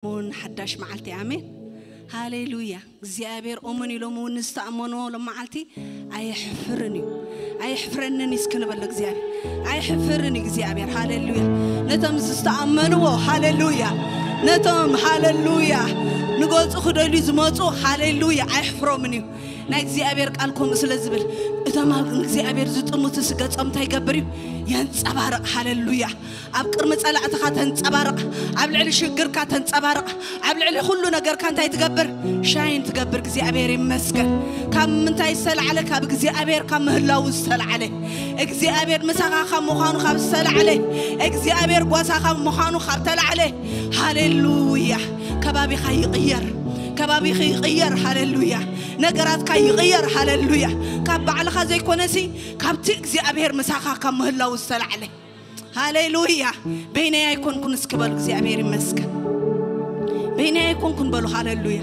እውን ሓዳሽ መዓልቲ። ኣሜን። ሃሌሉያ። እግዚኣብሔር እሙን እዩ። ሎሚ እውን ንዝተኣመንዎ ሎም መዓልቲ ኣየሕፍርን እዩ። ኣየሕፍረንን እዩ እስኪ ንበሎ እግዚኣብሔር። ኣየሕፍርን እዩ እግዚኣብሔር። ሃሌሉያ። ነቶም ዝተኣመንዎ፣ ሃሌሉያ። ነቶም፣ ሃሌሉያ፣ ንገጹ ክደልዩ ዝመጹ፣ ሃሌሉያ፣ ኣየሕፍሮምን እዩ። ናይ እግዚኣብሔር ቃል ከምኡ ስለ ዝብል፣ እቶም ኣብ እግዚኣብሔር ዝጥምቱ ገጾም እንታይ ይገብር እዩ? የንጸባርቕ። ሃሌሉያ። ኣብ ቅድሚ ጸላእትኻ ተንጸባርቕ። ኣብ ልዕሊ ሽግርካ ተንጸባርቕ። ኣብ ልዕሊ ኩሉ ነገርካ እንታይ ትገብር? ሻይን ትገብር። እግዚኣብሔር ይመስገን። ካብ ምንታይ ዝተላዕለ? ካብ እግዚኣብሔር ካብ ምህላው ዝተላዕለ። እግዚኣብሔር ምሳኻ ካብ ምዃኑ ካብ ዝተላዕለ። እግዚኣብሔር ጓሳኻ ምዃኑ ካብ ተላዕለ። ሃሌሉያ። ከባቢኻ ይቕየር። ከባቢኺ ይቕየር። ሃሌሉያ። ነገራትካ ይቕየር። ሃሌሉያ። ካብ ባዕልኻ ዘይኮነሲ ካብቲ እግዚኣብሔር ምሳኻ ካብ ምህላው ዝተላዕለ። ሃሌሉያ። በይነይ ኣይኮንኩን እስኪ በሉ፣ እግዚኣብሔር ይመስገን። በይነይ ኣይኮንኩን በሉ። ሃሌሉያ።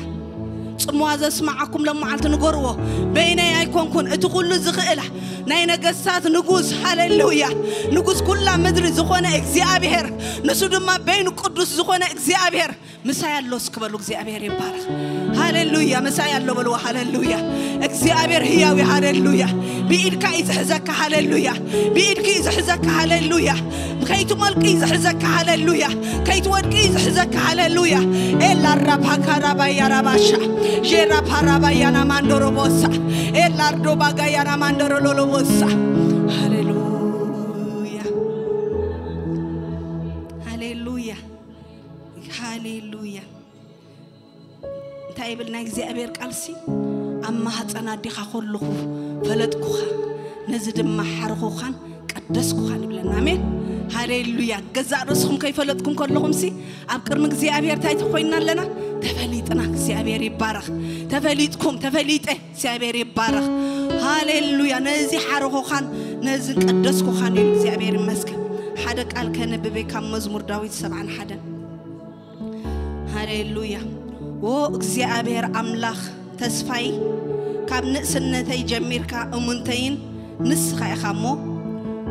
ጽምዋ ዘስማዓኩም ሎም መዓልቲ ንገርዎ። በይነይ ኣይኮንኩን፣ እቲ ኩሉ ዝኽእል ናይ ነገስታት ንጉስ፣ ሃሌሉያ፣ ንጉስ ኩላ ምድሪ ዝኾነ እግዚኣብሔር፣ ንሱ ድማ በይኑ ቅዱስ ዝኾነ እግዚኣብሔር ምሳይ ኣሎ እስኪ በሉ። እግዚኣብሔር ይባረኽ። ሃሌሉያ። ምሳይ ኣሎ በልዎ። ሃሌሉያ። እግዚኣብሔር ህያው እዩ። ሃሌሉያ። ብኢድካ እዩ ዝሕዘካ። ሃሌሉያ። ብኢድኪ እዩ ዝሕዘካ። ሃሌሉያ። ከይትሞልቂ እዩ ዝሕዘካ። ሃሌሉያ። ከይትወድቂ እዩ ዝሕዘካ። ሃሌሉያ። ኤላ ራፓካራባያ ራባሻ ጄራ ፓራባያና ማንዶሮ ቦሳ ኤላርዶ ባጋያና ማንዶሮ ሎሎ ቦሳ። ሃሌሉያ። ሃሌሉያ። ሃሌሉያ። እንታይ ይብል ናይ እግዚኣብሔር ቃልሲ? ኣብ ማህፀን ኣዴኻ ከለኹ ፈለጥኩኻ፣ ነዚ ድማ ሓረኹኻን ቀደስኩኻን ይብለና። ኣሜን። ሃሌሉያ። ገዛእ ርእስኹም ከይፈለጥኩም ከለኹምሲ ኣብ ቅድሚ እግዚኣብሔር እንታይ ተኾይንና ኣለና? ተፈሊጥና። እግዚኣብሔር ይባረኽ። ተፈሊጥኩም፣ ተፈሊጠ፣ እግዚኣብሔር ይባረኽ። ሃሌሉያ። ነዚ ሓረኹኻን ነዚ ቀደስኩኻን እዩ። እግዚኣብሔር ይመስገን። ሓደ ቃል ከነብበ ካብ መዝሙር ዳዊት ሰብዓን ሓደን። ሃሌሉያ። ዎ እግዚኣብሔር ኣምላኽ ተስፋይ፣ ካብ ንእስነተይ ጀሚርካ እሙንተይን ንስኻ ኢኻ እሞ፣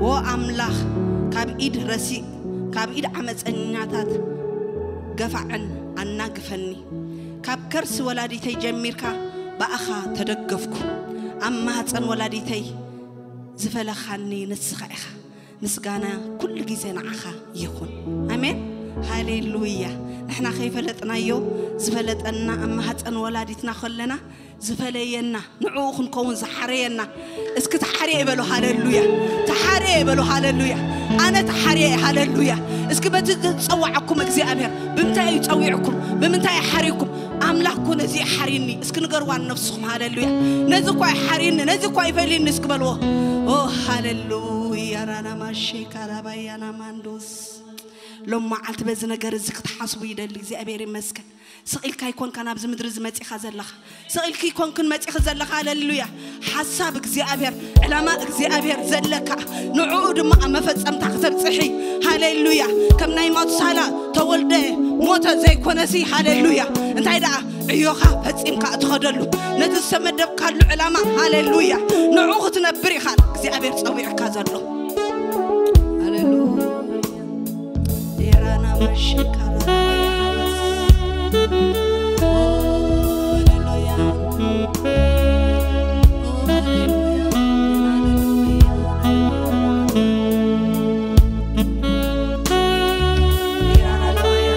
ዎ ኣምላኽ ካብ ኢድ ረሲእ፣ ካብ ኢድ ዓመፀኛታት ገፋዕን ኣናግፈኒ። ካብ ከርሲ ወላዲተይ ጀሚርካ ብኣኻ ተደገፍኩ፣ ኣብ ማህፀን ወላዲተይ ዝፈለኻኒ ንስኻ ኢኻ። ምስጋና ኩሉ ግዜ ንዓኻ ይኹን። ኣሜን። ሃሌሉያ። ንሕና ከይፈለጥናዮ ዝፈለጠና ኣብ ማህፀን ወላዲትና ከለና ዝፈለየና ንዕኡ ክንከውን ዝሓረየና። እስኪ ተሓርየ ይበሉ። ሃሌሉያ። ተሓርየ ይበሉ። ሃሌሉያ። ኣነ ተሓርየ እየ። ሃሌሉያ። እስኪ በቲ ዝጸዋዕኩም እግዚኣብሔር ብምንታይ እዩ ጸዊዕኩም? ብምንታይ እዩ ሓሪኩም? ኣምላኽ እኮ ነዚ እዩ ሓሪኒ። እስኪ ንገርዋ ንነፍስኹም። ሃሌሉያ። ነዚ እኳ እዩ ሓሪኒ፣ ነዚ እኳ እዩ ፈሊኒ እስኪ በልዎ። ኦ ሃሌሉያ። ራና ማሼ ካራባያና ማንዶስ። ሎም መዓልቲ በዚ ነገር እዚ ክትሓስቡ ይደሊ። እግዚኣብሔር ይመስገን። ስቕ ኢልካ ኣይኮንካ ናብዚ ምድሪ እዚ መጺኻ ዘለኻ። ስቕ ኢልኪ ኣይኮንክን መጺኺ ዘለኻ። ሃሌሉያ። ሓሳብ እግዚኣብሔር፣ ዕላማ እግዚኣብሔር ዘለካ፣ ንዕኡ ድማ ኣብ መፈጸምታ ክተብጽሒ። ሃሌሉያ። ከም ናይ ማቱሳላ ተወልደ ሞተ ዘይኮነሲ፣ ሃሌሉያ፣ እንታይ ደኣ ዕዮኻ ፈጺምካ እትኸደሉ፣ ነቲ ዝተመደብካሉ ዕላማ፣ ሃሌሉያ፣ ንዕኡ ክትነብር ኢኻ እግዚኣብሔር ጸዊዕካ ዘሎ። ሃሌሉያ። ዴራና ማሽካራ። ኦ፣ ሃሌሉያ። ኦ፣ ሃሌሉያ። ሃሌሉያ።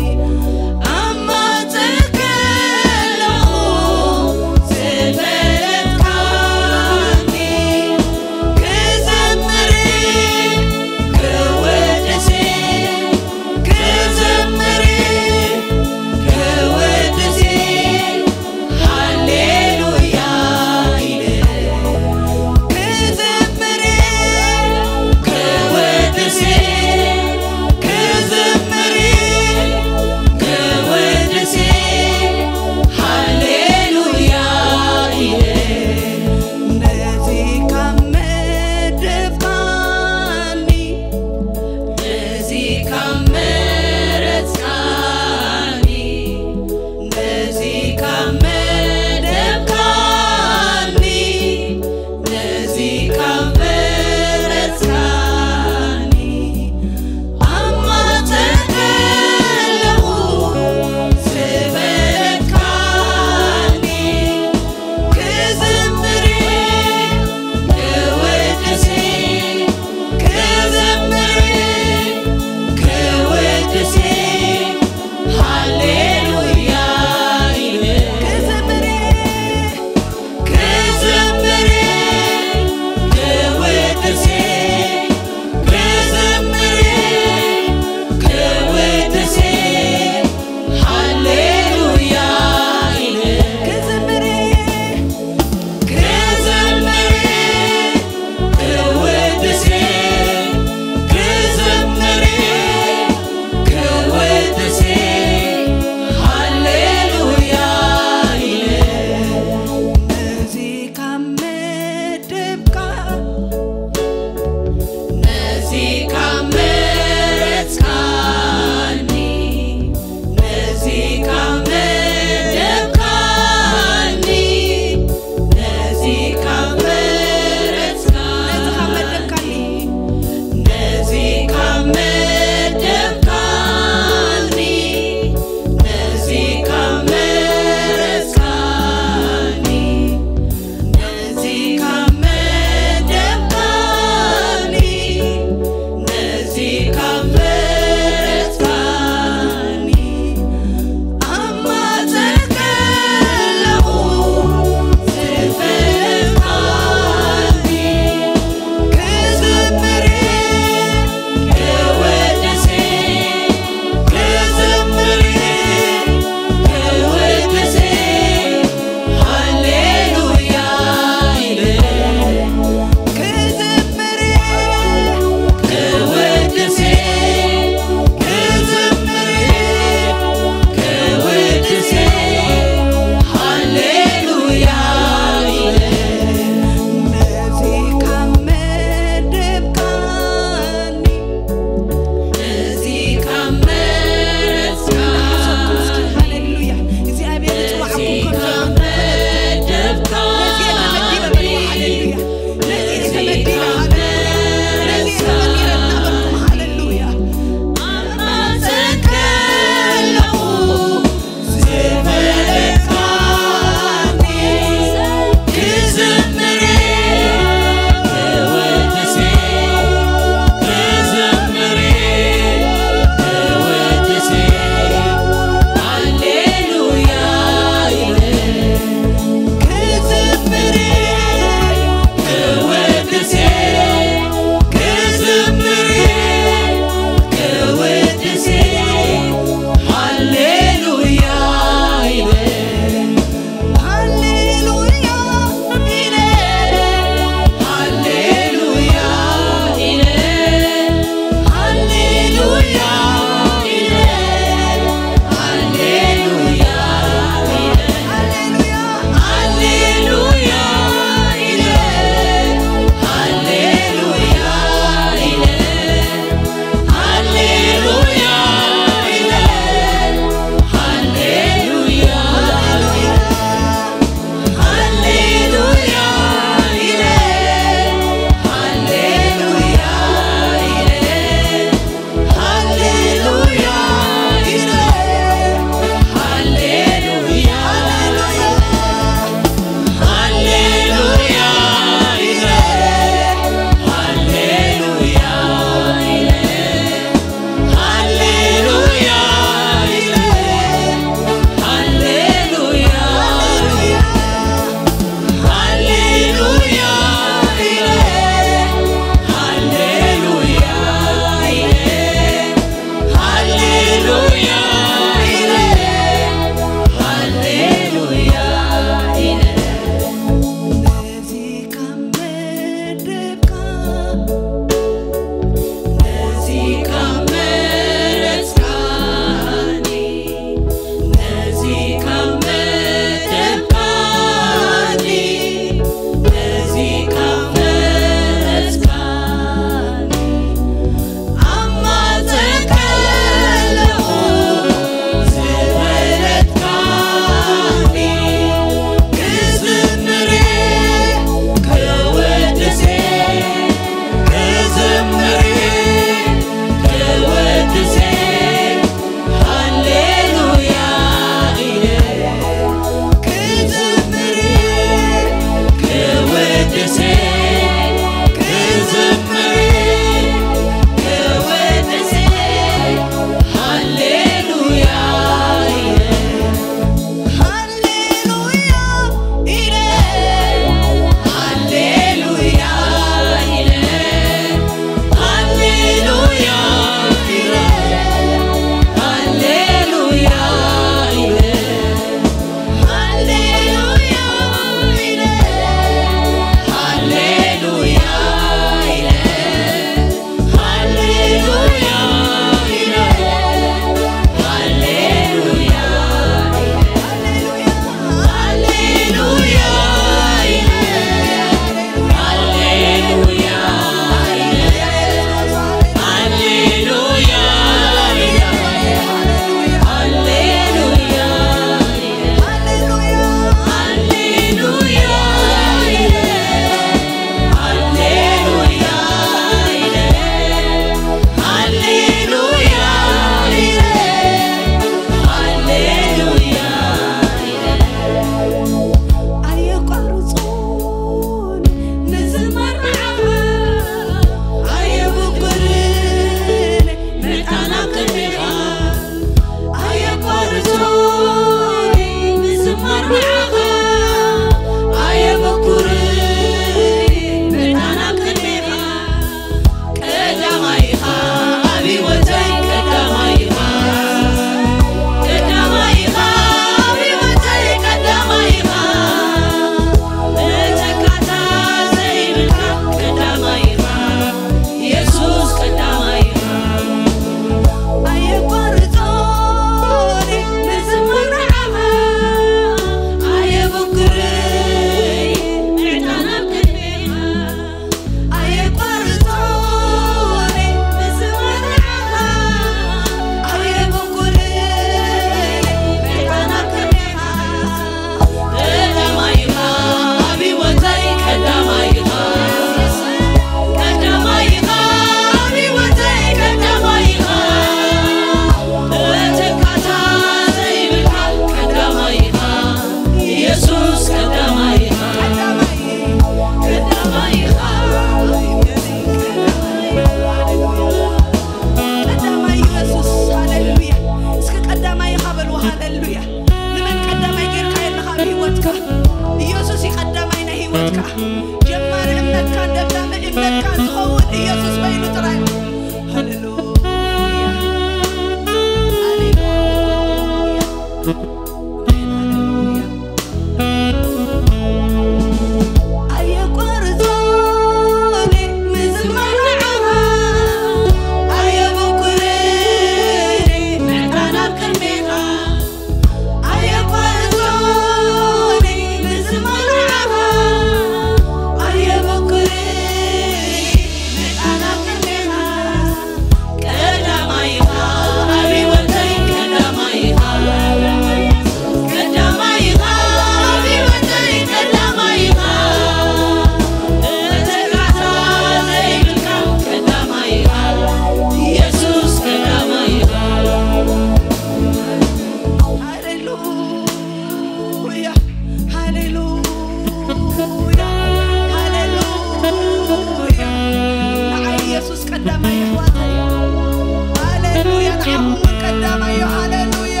ንዓኹም እውን ቀዳማይ እዩ። ሃሌሉያ።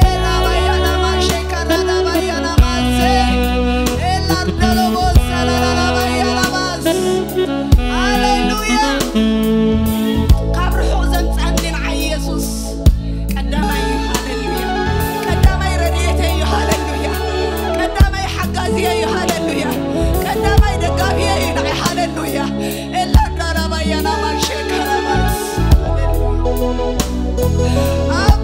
ኤላባያና ማሸካራዳባያና ማዘ ኤላርደሎቦ ሰላላላባያና ማዝ። ሃሌሉያ። ካብ ርሑቕ ዘምጻኒ ንዓይ ኢየሱስ ቀዳማይ እዩ። ሃሌሉያ። ቀዳማይ ረድኤተይ እዩ። ሃሌሉያ። ቀዳማይ ሓጋዝየ እዩ። ሃሌሉያ። ቀዳማይ ደጋፊየ እዩ ንዓይ። ሃሌሉያ። ኤላዳራባያና ማሸካራባስ። ኣብ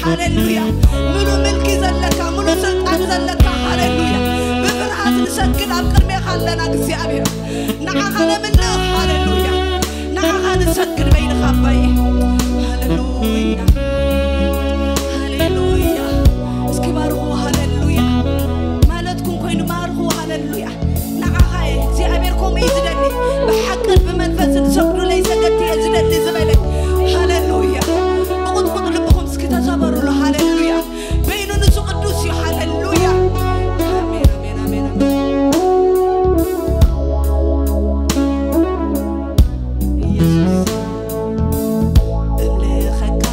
ሃሌሉያ። ምሉ ምልኪ ዘለካ፣ ምሉ ስልጣን ዘለካ፣ ሃሌሉያ። ብፍርሃት ንሰግድ ኣብ ቅድሜኻ ኣለና እግዚኣብሔር። ንዓኻ ነምልኽ፣ ሃሌሉያ። ንዓኻ ንሰግድ በይንኻ ኣባይ። ሃሌሉያ። ሃሌሉያ። እስኪ ባርኹ፣ ሃሌሉያ። ማለትኩም ኮይኑ ባርኹ፣ ሃሌሉያ። ንዓኻ እየ እግዚኣብሔር ከምኡ እዩ ዝደሊ። ብሓቅን ብመንፈስን ሰግዱለይ ሰገድቲ እየ ዝደሊ ዝበለ። ሃሌሉያ። ብቕጥቁጥ ልብኹም እስኪ ተሰበሩሉ። ሃሌሉያ። በይኑ ንሱ ቅዱስ እዩ። ሃሌሉያ። ኣሜን፣ ኣሜን፣ ኣሜን፣ ኣሜን። ኢየሱስ እምልኸካ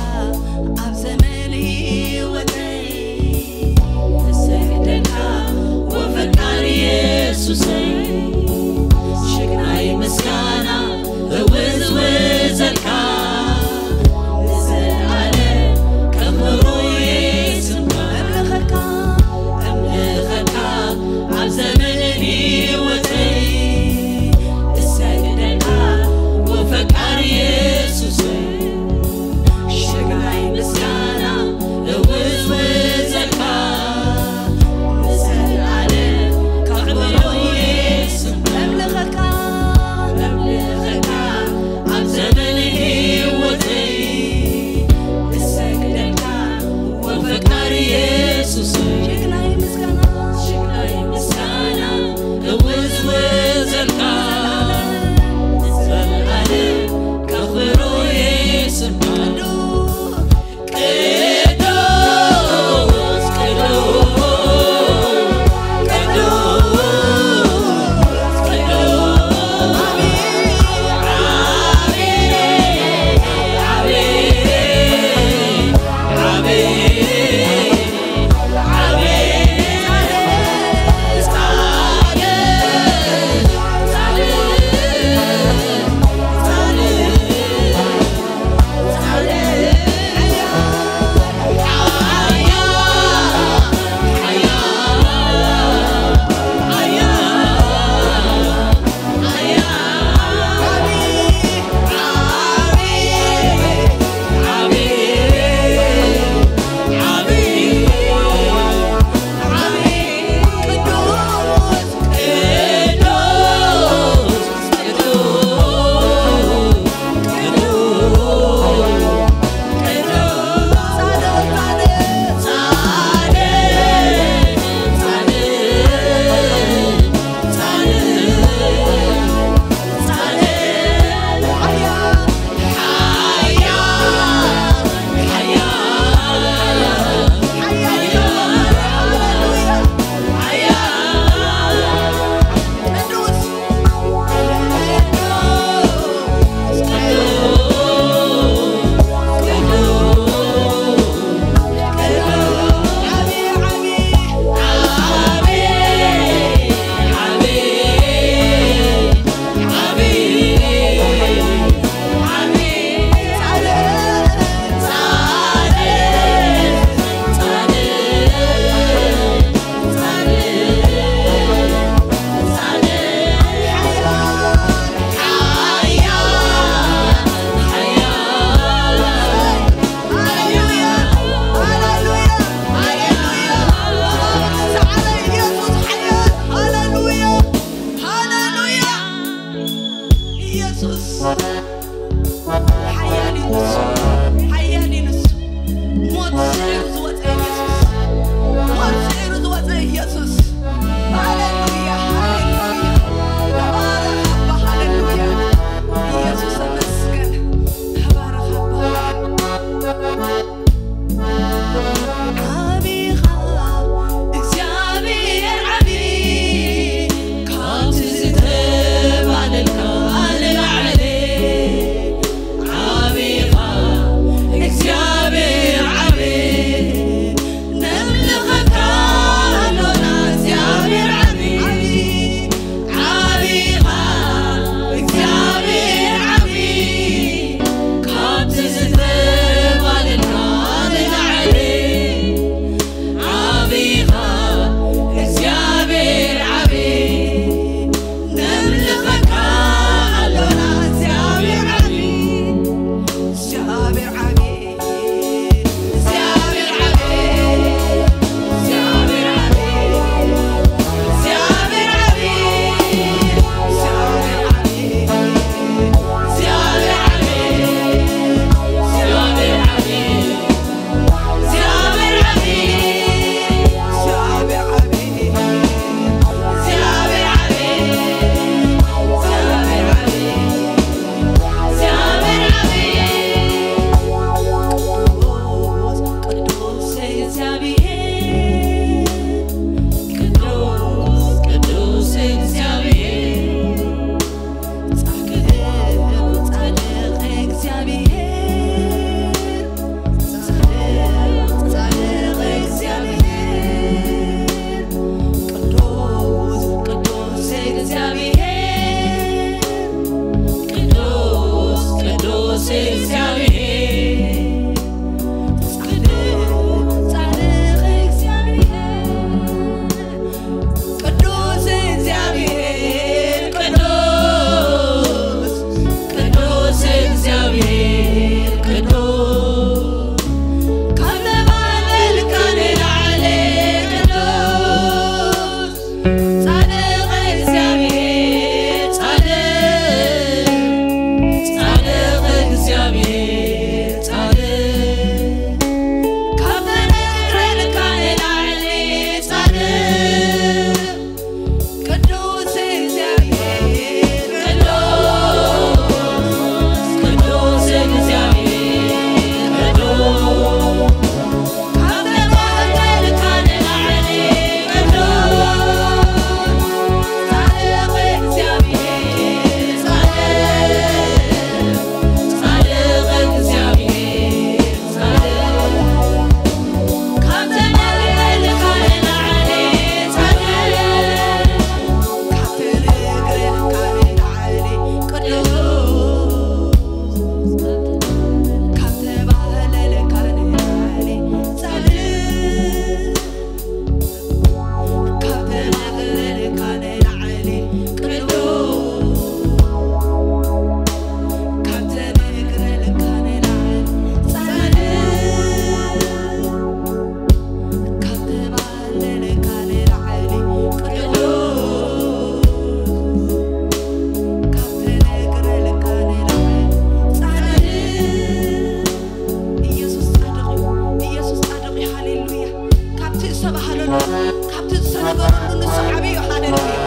ዝተነገረሉ ንሱ ዓብዩ። ሃሌሉያ።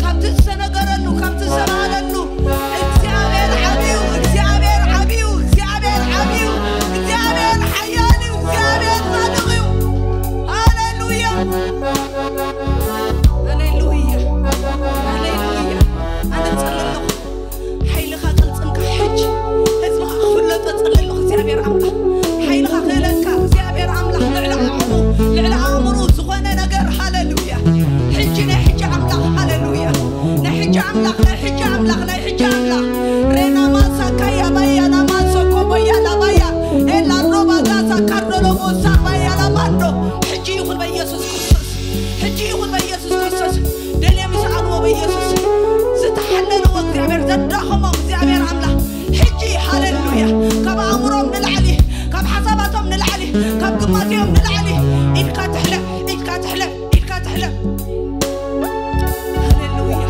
ካብቲ ዝተነገረሉ፣ ካብቲ ዝተባህለሉ፣ እግዚኣብሔር ዓብዩ፣ እግዚኣብሔር ዓብዩ፣ እግዚኣብሔር ዓብዩ፣ እግዚኣብሔር ሓያል እዩ፣ እግዚኣብሔር ጻድቕ እዩ። ሃሌሉያ። ሃሌሉያ። ሃሌሉያ። ኣነ ጸለኹ። ሓይልኻ ቅልጽምካ ሕጂ ህዝብኻ ክፍለጦ ጸለኹ። እግዚኣብሔር ኣምላኽ ሓይልኻ ክእለካ እግዚኣብሔር ኣምላኽ ልዕሊ ዓቕሙ ልዕሊ ኣእምሩ ዝኾነ ነገር። ሃሌሉያ። ሕጂ ናይ ሕጂ ኣምላኽ። ሃሌሉያ። ናይ ሕጂ ኣምላኽ፣ ናይ ሕጂ ኣምላኽ፣ ናይ ሕጂ ኣምላኽ። ሬና ማሳ ካያ ባያ ናማሶ ኮቦያ ላባያ ኤላ ሮባ ጋዛ ካርዶሎ ሞሳ ባያ ላባንዶ። ሕጂ ይኹን በኢየሱስ ክርስቶስ። ሕጂ ይኹን በኢየሱስ ክርስቶስ። ደልዮም ይስኣልዎ በኢየሱስ። ዝተሓለልዎ እግዚኣብሔር ዘዳኸሞም እግዚኣብሔር ኣምላኽ ሕጂ። ሃሌሉያ። ካብ ኣእምሮም ንላዕሊ፣ ካብ ሓሳባቶም ንላዕሊ፣ ካብ ግማትዮም ንላዕሊ ኢድካ ትሕለፍ፣ ኢድካ ትሕለፍ፣ ኢድካ ትሕለፍ። ሃሌሉያ።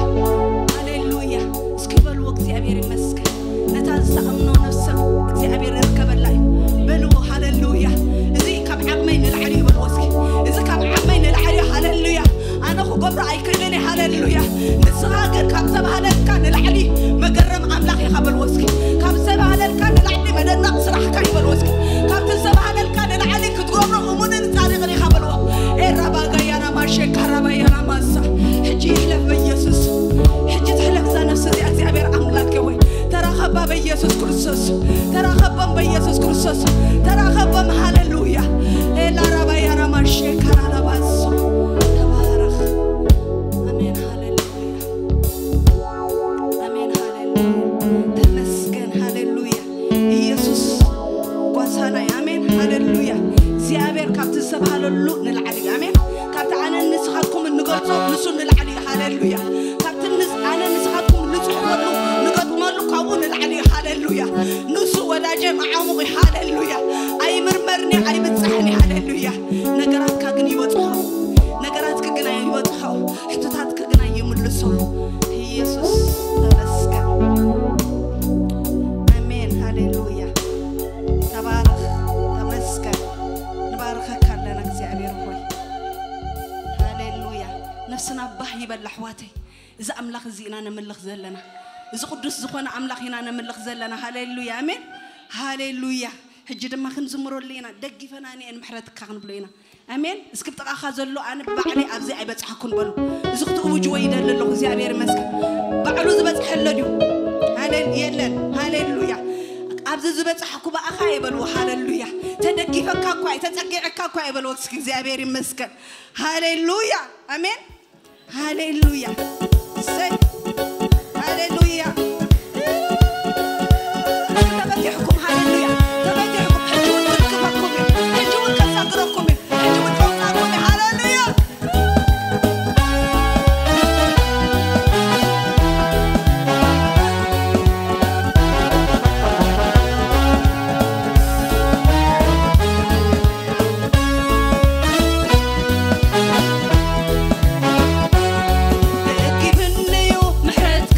ሃሌሉያ። እስኪ በልዎ እግዚኣብሔር ይመስገን። ነታ ዝሰኣምኖ ነፍሰ እግዚኣብሔር ይርከበላ እዩ። በልዎ ሃሌሉያ። እዚ ካብ ዓቕመይ ንላዕሊ እዩ በልዎ እስኪ። እዚ ካብ ዓቕመይ ንላዕሊ እዩ። ሃሌሉያ። ኣነ ክገብሮ ኣይክእልን እየ። ሃሌሉያ። ንስኻ ግን ካብ ተባህለልካ ንላዕሊ መገረም ኣምላኽ ኢኻ በልዎ እስኪ። ካብ ዝተባህለልካ ንላዕሊ መደነቕ ስራሕካ እዩ በልዎ እስኪ። ካብ ዝተባህለልካ ንላዕሊ ክትገብሮ እሙንን ጻድቕን ኢኻ በልዎ። ኤራ ባጋያና ማሼ ካራባያና ማሳ። ሕጂ ይሕለፍ በኢየሱስ። ሕጂ ትሕለፍ እዛ ነፍሲ እዚኣ እግዚኣብሔር ኣምላክ ወይ። ተራኸባ በኢየሱስ ክርስቶስ። ተራኸቦም በኢየሱስ ክርስቶስ። ተራኸቦም። ሃሌሉያ። ኤላ ራባያና ማሼ ካራላባሶ። ተባረኽ። ኣሜን። ሃሌሉያ። ኣሜን። ሃሌሉያ። ተመስገን። ሃሌሉያ። ኢየሱስ ጓሳና እዩ። ኣሜን። ሃሌሉያ። እግዚኣብሔር ካብቲ ዝተባህለሉ ንላዕሊ እዩ። ኣሜን። ካብቲ ኣነ ንስኻትኩም እንገልጾ ንሱ ንላዕሊ እዩ። ሃሌሉያ። ካብቲ ንስ-፣ ኣነ ንስኻትኩም ንጽሕፈሉ ንገጥመሉ ካብኡ ንላዕሊ እዩ። ሃሌሉያ። ንሱ ወዳጀ መዓሙቕ እዩ። ሃሌሉያ። ኣይምርመርኒ ኣይብጻሕኒ። ሃሌሉያ። ነገራትካ ግን ይበጽሖ። ነገራትክ ግን ኣይበጽሖ። ሕቶታትክ ግን ኣይምልሶ። ኢየሱስ ተመስገን። ኣሜን። ሃሌሉያ። ተባረኽ። ተመስገን። ንባርኸካ ኣለና እግዚኣብሔር ሆይ። ሃሌሉያ። ነፍስና ባህ ይበል ኣሕዋተይ። እዚ ኣምላኽ እዚ ኢና ነምልኽ ዘለና። እዚ ቅዱስ ዝኾነ ኣምላኽ ኢና ነምልኽ ዘለና። ሃሌሉያ። ኣሜን። ሃሌሉያ። ሕጂ ድማ ክንዝምረሉ ኢና። "ደጊፈናኒ እየን ምሕረትካ" ክንብሎ ኢና። ኣሜን። እስኪ ብጥቓኻ ዘሎ "ኣነ ባዕለይ ኣብዚ ኣይበጽሓኩን" በሉ። እዚ ክትእውጅዎ ይደሊ ኣለኹ። እግዚኣብሔር ይመስገን። ባዕሉ ዝበጽሐሎ ድዩ? ሃሌ-፣ የለን። ሃሌሉያ። "ኣብዚ ዝበጽሓኩ ብኣኻ" እየ በልዎ። ሃሌሉያ። "ተደጊፈካ እኳ እየ፣ ተጸጊዐካ እኳ እየ" በልዎ። እስኪ እግዚኣብሔር ይመስገን። ሃሌሉያ። ኣሜን። ሃሌሉያ። እሰይ። ሃሌሉያ። ተፈቲሕኩም። ሃሌሉያ። ተፈቲሕኩም። ሕጂ እውን ክንክፈኩም እዩ። ሕጂ እውን ከሳግረኩም እዩ። ሕጂ እውን ከውጻኩም እዩ። ሃሌሉያ። ደጊፍንዩ ምሕረት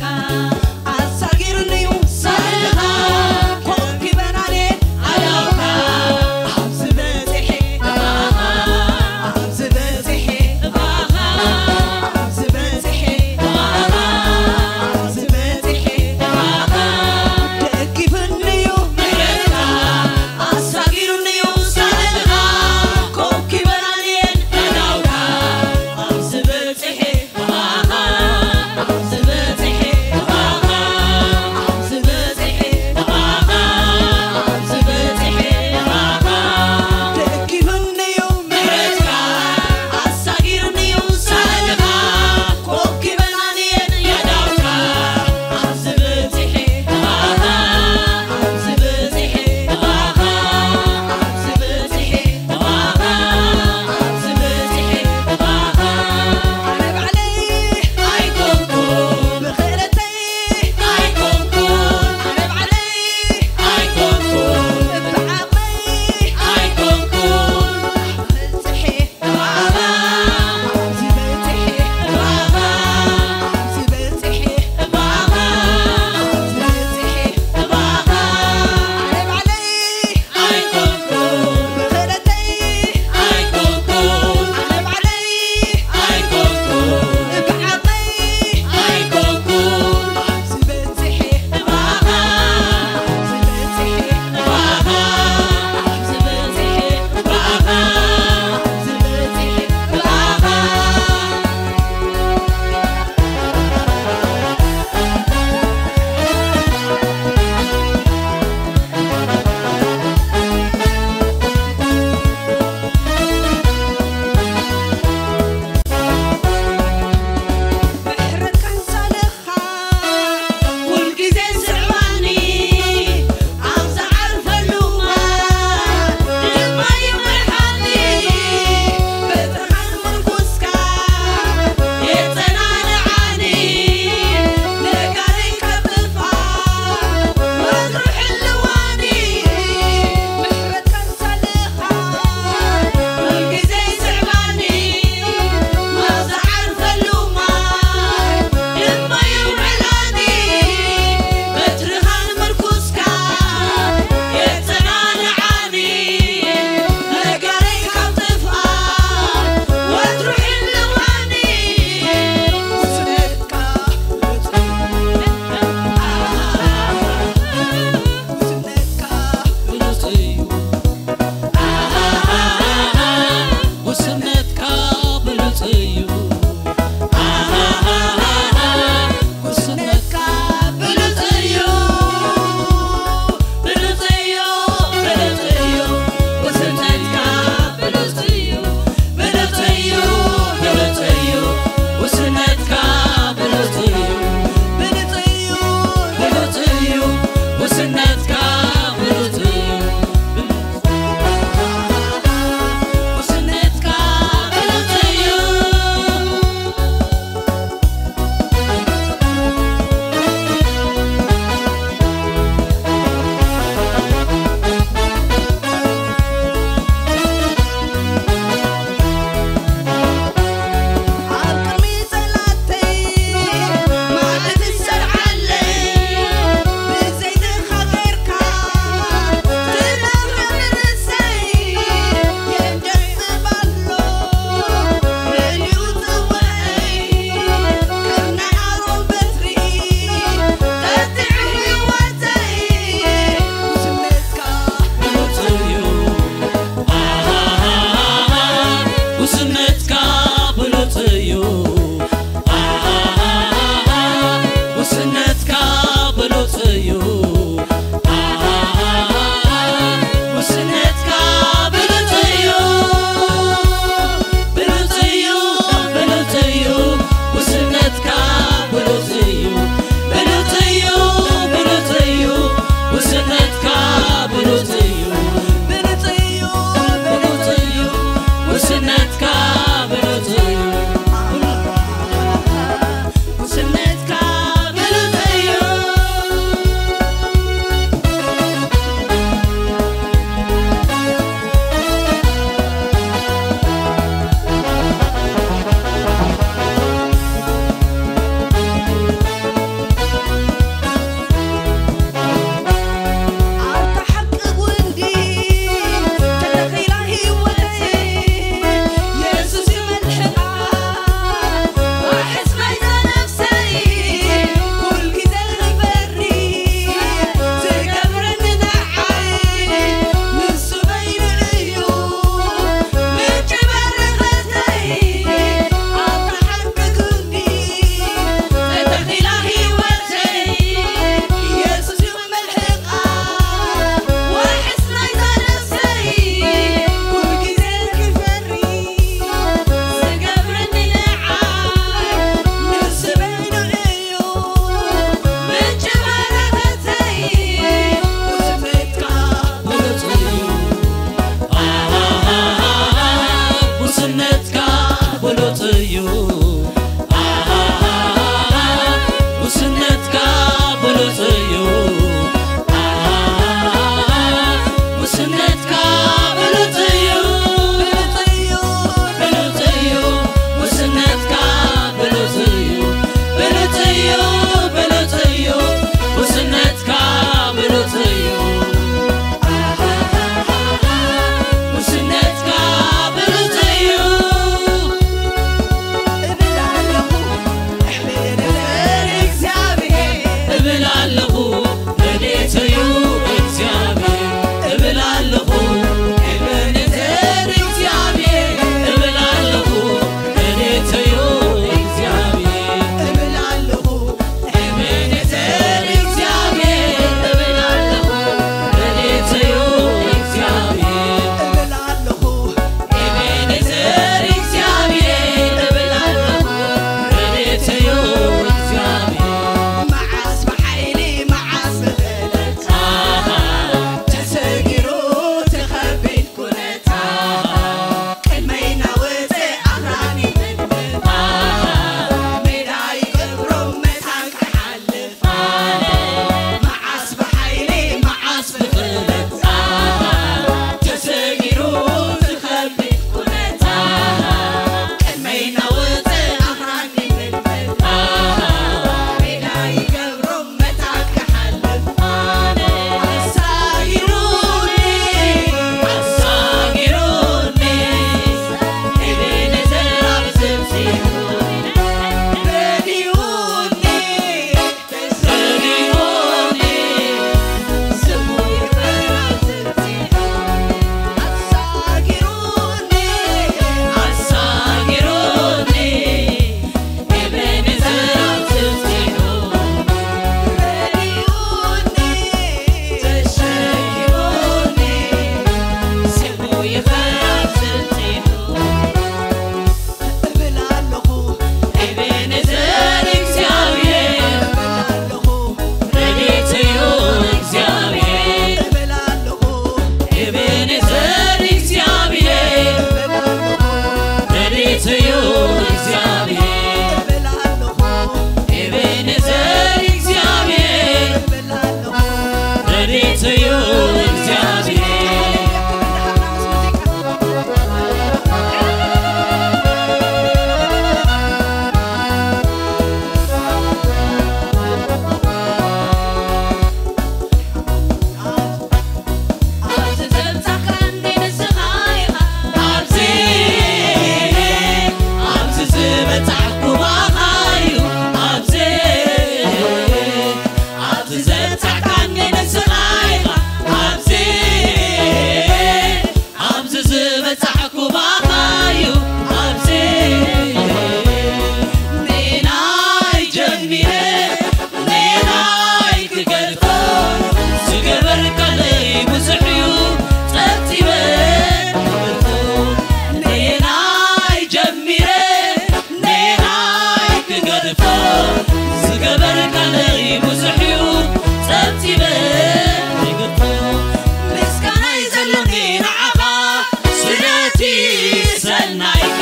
ሰናይካ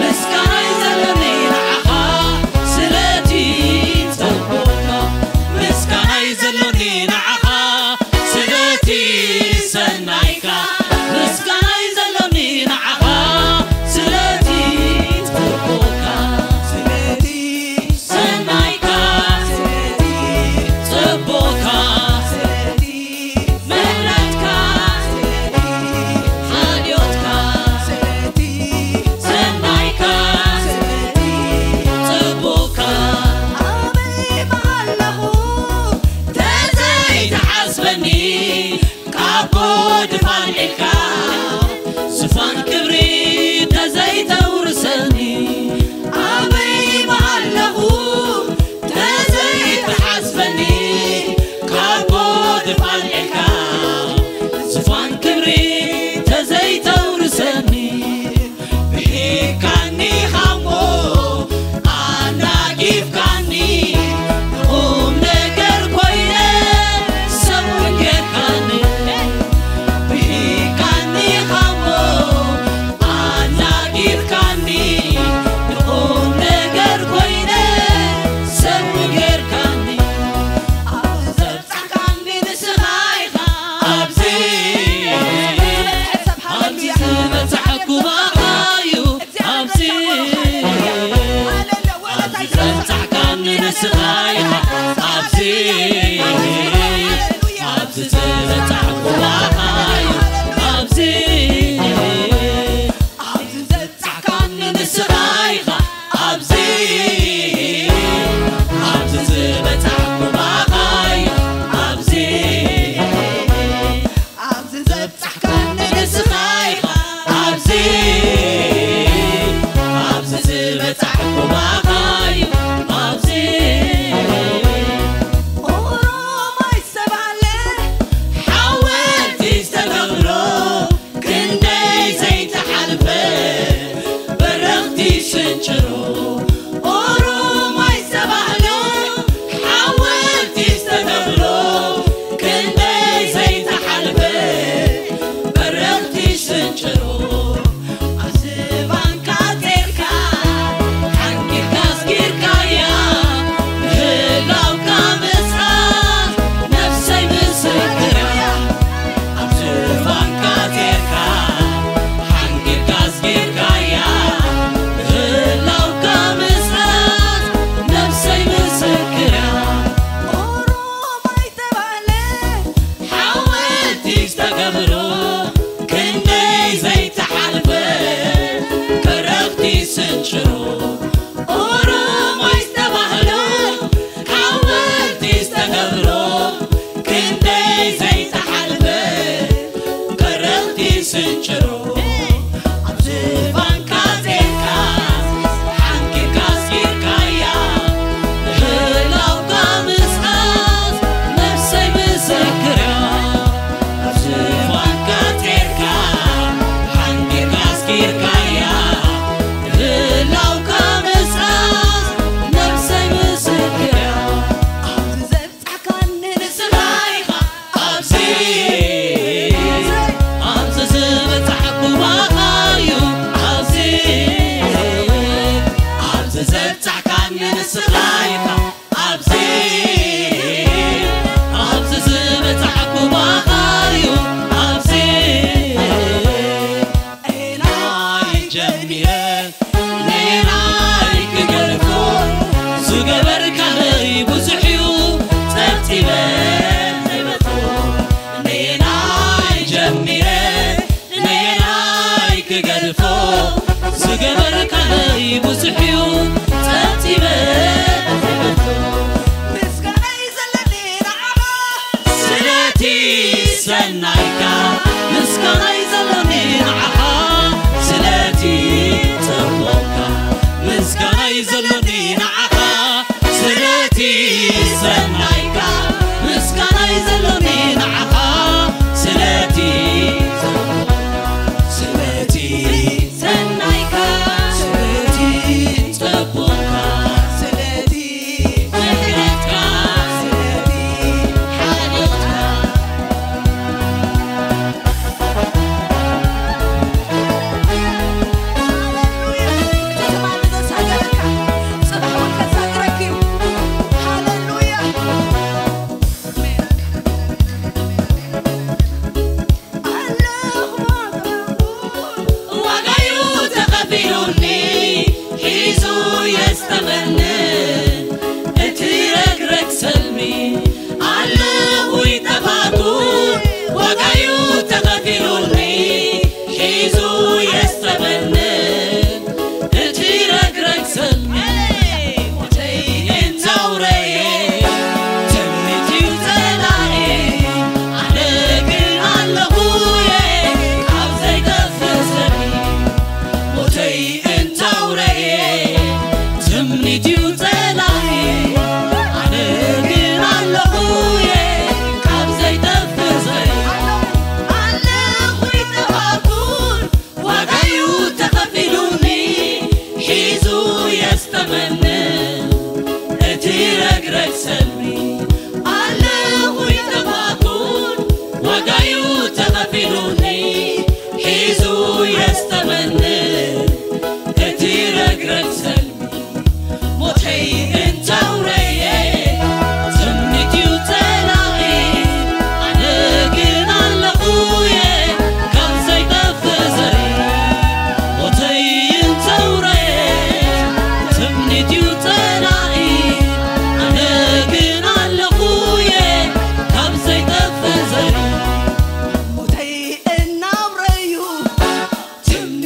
ምስጋናይ ዘሎኒ ንዓኻ ስለቲ ጽቡቕካ ምስጋናይ ዘሎኒ ንዓኻ ስለቲ ሰናይካ ምስጋናይ ዘሎኒ ንዓኻ ስለቲ ጽቡቕካ ስለቲ ሰናይካ ጽቡቕካ ምሕረትካ ሓልዮትካ ሰናይካ ጽቡቕካ ኣበይ ምሃለኹ ተዘይትሓስበኒ ካብ ጎድፍ ኣልዒልካ ዝፋን ክብሪ ተዘይተውርሰኒ ኣበይ ምሃለኹ ተዘይትሓስበኒ ካብ ጎድፍ ኣልዒልካ ዝፋን ክብሪ ተዘይተውርሰኒ ብሂካኒ ሃሞ ኣናጊፍካኒ ንቁም ነገር ኮይነ ሰብ ጌርካኒ ብሂካኒ ሃሞ ኣናጊፍካኒ ንቁም ነገር ኮይነ ሰብ ጌርካኒ ኣብ ዘብጻሕካኒ ንስኻ ኢኻ ኣብዚ ኣብዚ ዝበጻሕኩ ባኻ እዩ ኣብዚ ኣብዚ ዘብጻሕካኒ ንስኻ ኢኻ ኣብዚ ኣብዚ ዝበጻሕኩ ባኻ እዩ ኣብዚ ኣብዚ ዘብጻሕካኒ ንስኻ ኢኻ ኣብዚ ኣብዚ ዝበጻሕኩ ባኻ እዩ ኣብዚ ኣብዚ ዘብጻሕካኒ ንስኻ ኢኻ ኣብዚ ኣብዚ ዝበጻሕኩ ባኻ እዩ ኣብዚ ኦሮማይ ዝተባህለ ሓወልቲ ዝተገብሮ ክንደይ ዘይተሓልፈ በረኽቲ ስንጭሮ ኦሮማይ ዝተባህሎ ሓወልቲ ዝተገብሮ ክንደይ ዘይተሓልፈ በረኽቲ ስንጭሮ ኣብ ዝባንካ ጼርካ ሓንጊርካ ኣስጊርካያ ምህላውካ ምጽኣት ነፍሰይ ምስክር እያ ኣብ ዝፋንካ ጌርካ ሓንጊርካ ኣስጊርካያ ምህላውካ ምጽኣት ነፍሰይ ምስክር እያ ኦሮማይ ተባህለ ሓወልቲ ዝተገብሮ ክንደይ ዘይተሓልፈ በረኽቲ ስንጭሮ ኦሮማይ ዝተባህሎ ሓወልቲ ዝተገብሮ ክንደይ ዘይተሓልፈ በረኽቲ ስንጭሮ ኣብ ዝፋንካ ዜርካ ሓንጊርካ ኣስጊርካያ ምህላውካ ምጽኣት ነፍሰይ ምስክር እያ ኣብ ዝፋንካ ዜርካ ሓንጊርካ ኣስጊርካያ ምህላውካ ምጽኣት ነፍሰይ ምስክር እያ ኣብዚ ዘብጻሕካኒ ንስኻ ኢኻ ኣብዚ ኣብዚ ዝበጻሕኩ ባኻ እዩ ኣብዚ ኣብዚ ዘብጻሕካኒ ንስኻ ኢኻ ኣብዚ ኣብዚ ዝበጻሕኩ ባኻ እዩ ኣብዚ ኤናይ ጀሚረ ነየናይ ክገድፎ ዝገበርካለይ ብዙሕ እዩ ጸብጺበ ከይበልኮ ነየናይ ጀሚረ ነየናይ ክገድፎ ዝገበርካለይ ብዙሕ እዩ ጸብጺበ ከይበልኮ ምስጋናይ ዘለኒ ንዓኻ ስለቲ ሰናይካ ምስጋናይ ዘለኒ ንዓኻ ስለቲ ጽቡቕካ ምስጋናይ ዘለኒ ንዓኻ ስለቲ ሰናይካ ምስጋናይ ዘለኒ ንዓኻ ስለቲ ስለቲ ሰናይካ ስለቲ ጽቡቕ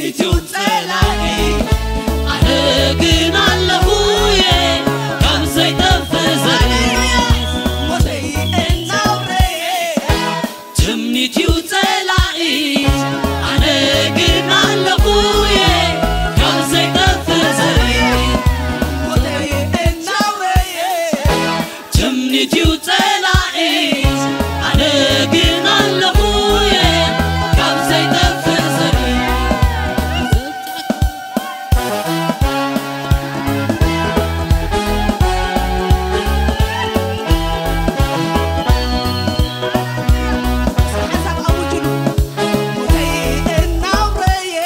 ትምኒትዩ ጸላኢ ኣነ ግን ኣለኹ እየ ካብ ዘይጠፍእ ዘርኢ ሞተይ እናውረየ ትምኒትዩ ጸላኢ ኣነ ግን ኣለኹ እየ ካብ ዘይጠፍእ ዘርኢ ሞተይ እናውረየ ትምኒትዩ ጸላኢ ኣነ ግን ኣለኹ እየ ካብ ዘይጠፍእ ዘርኢ ሓሳብ ኣውጅሉ ሞተይ እናውረየ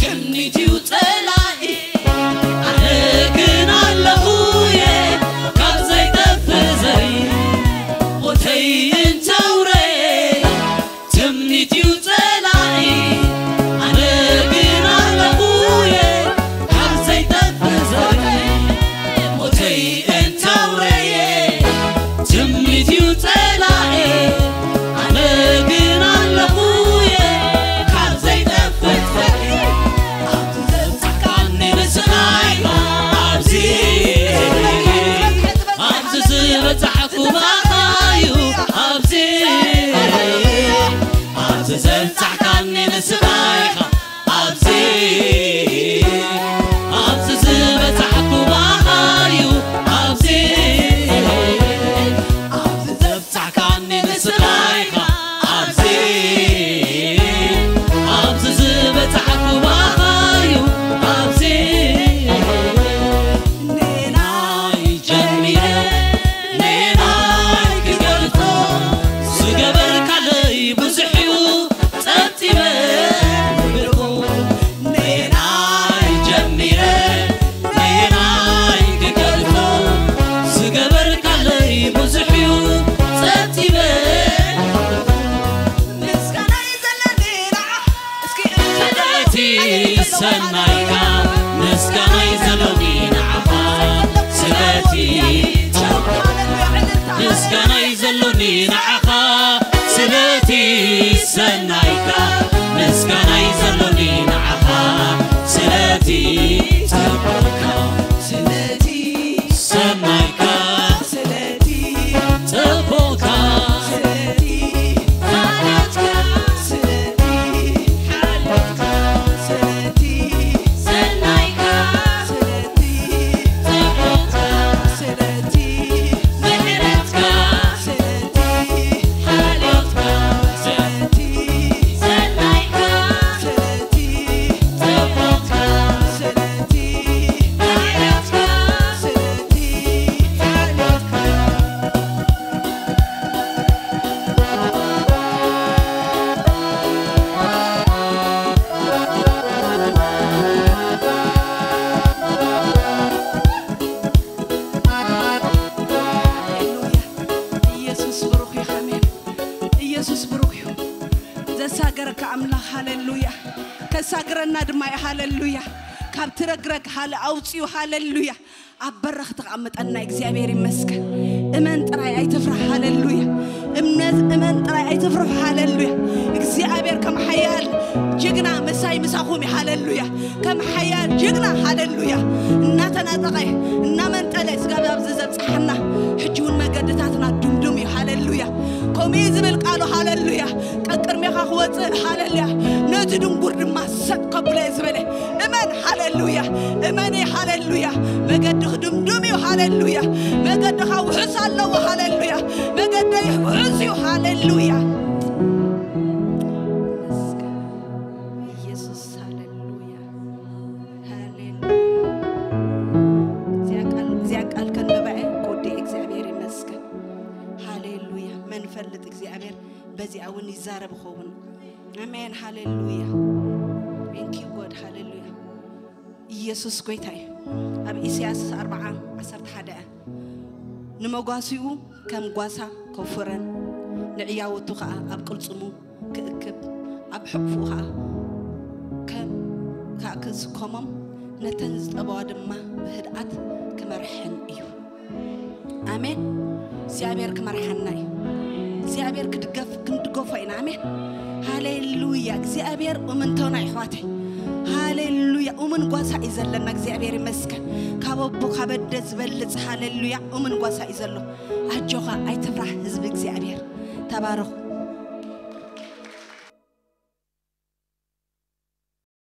ትምኒትዩ ጸላኢ ኣነ ግን ኣለኹ እየ ካብ ዘይጠፍእ ዘርኢ ሞተይ እንተውረየ ትምኒትዩ ጸላኢ ኣነ ግን ኣለኹ እየ ካብ ዘይጠፍእ ዘርኢ ሞተይ እንተውረየ ትምኒትዩ ጸላኢ ኣነ ግን ኣለኹ እየ ካብ ዘይጠፍእ ዘርኢ ኣብዚ ዘብጻሕካኒ ንስኻ ኢኻ ኣብዚ ኣብዚ ዝበጻሕኩ ብኣኻ እዩ ኣብዚ ኣብዚ ዘብጻሕካኒ ንስኻ ኢኻ ኣብዚ ኣብዚ ዝበጻሕኩ ብኣኻ እዩ ኣብዚ ኣብዚ ዘብጻሕካኒ ንስኻ ኢኻ ኣብዚ ኣብዚ ዝበጻሕኩ ብኣኻ እዩ ኣብዚ ንናይ ጀሚረ ንናይ ክገልጾ ዝገበርካለይ ብዙሕ እዩ ጸብጺበ ምብርኩ ንናይ ጀሚረ ንናይ ክገልጾ ዝገበርካለይ ብዙሕ እዩ ጸብጺበ ምስጋናይ ዘለኒ ንዓኻ እስኪ እቲ ሰናይካ ምስጋናይ ዘሎኒ ንዓኻ ስለቲ ምስጋናይ ዘሎኒ ንዓኻ ስለቲ ሰናይካ ምስጋናይ ዘሎኒ ንዓኻ ስለቲ ጽቡቕካ ስለቲ ሰናይካ ስለቲ ጽቡቕካ ስለቲ ሓልዮትካ ስለቲ ሓልዮትካ ስለቲ ሰናይካ ስለቲ ጽቡቕካ ስለቲ ምሕረትካ ስለቲ ሓልዮትካ ስለቲ ሰናይካ ስለቲ ጽቡቕካ ስለቲ ምሕረትካ ስለቲ ሓልዮትካ ሃሌሉያ። ኢየሱስ ብሩኽ እዩ። ኣሜን። ኢየሱስ ብሩኽ እዩ። ዘሳገረካ ኣምላኽ፣ ሃሌሉያ። ከሳግረና ድማ እዩ። ሃሌሉያ። ካብ ትረግረግ ሃለ-፣ ኣውፅኡ። ሃሌሉያ። ኣብ በረኽ ተቐምጠና እግዚኣብሔር ይመስገን። እመን ጥራይ ኣይትፍራሕ። ሃሌሉያ። እምነት እመን ጥራይ ኣይትፍርሑ። ሃሌሉያ። እግዚኣብሔር ከም ሓያል ጅግና ምሳይ ምሳኹም እዩ። ሃሌሉያ። ከም ሓያል ጅግና፣ ሃሌሉያ፣ እናተናጠቐ እናመንጠለ ስጋብ ኣብዚ ዘብጽሓና፣ ሕጂ እውን መገድታትና ድምዱም እዩ። ሃሌሉያ። ከምኡ እዩ ዝብል ቃሉ። ሃሌሉያ። ቀቅድሜኻ ክወፅእ፣ ሃሌሉያ፣ ነቲ ድንጉር ድማ ሰጥ ከብሎ እዩ ዝበለ። እመን። ሃሌሉያ። እመን። ሃሌሉያ። መገድኽ ድምዱም እዩ። ሃሌሉያ። መገድኻ ውሑስ ኣለዎ። ሃሌሉያ። መገደይ ውሑስ እዩ። ሃሌሉያ። ኢየሱስ፣ ሃሌሉያ፣ ሃሌሉያ። እዚኣ ቃል፣ እዚኣ ቃል ከንብባ እየ። ክወዲ እግዚኣብሔር ይመስገን። ሃሌሉያ። መን ፈልጥ እግዚኣብሔር በዚኣ እውን ይዛረብ ይኸውን። ኣሜን። ሃሌሉያ። Thank you God። ሃሌሉያ። ኢየሱስ ጎይታ እዩ። ኣብ ኢሳያስ ኣርብዓ ዓሰርተ ሓደ፣ ንመጓሲኡ ከም ጓሳ ከውፍረን፣ ንዕያወቱ ኸኣ ኣብ ቅልጽሙ ክእክብ፣ ኣብ ሕቕፍኡ ኸኣ ከም፣ ከኣ ክስከሞም፣ ነተን ዝጠበዋ ድማ ብህድኣት ክመርሐን እዩ። ኣሜን። እግዚኣብሔር ክመርሓና እዩ። እግዚኣብሔር ክድገፍ፣ ክንድገፎ ኢና። ኣሜን። ሃሌሉያ። እግዚኣብሔር እምንቶና ይሕዋተይ። ሃሌሉያ። እምን ጓሳ እዩ ዘለና። እግዚኣብሔር ይመስገን። ካብ ኣቦ ካብ ኣደ ዝበልጽ፣ ሃሌሉያ፣ እምን ጓሳ እዩ ዘሎ። ኣጆኻ ኣይትፍራሕ ህዝቢ እግዚኣብሔር። ተባረኹ።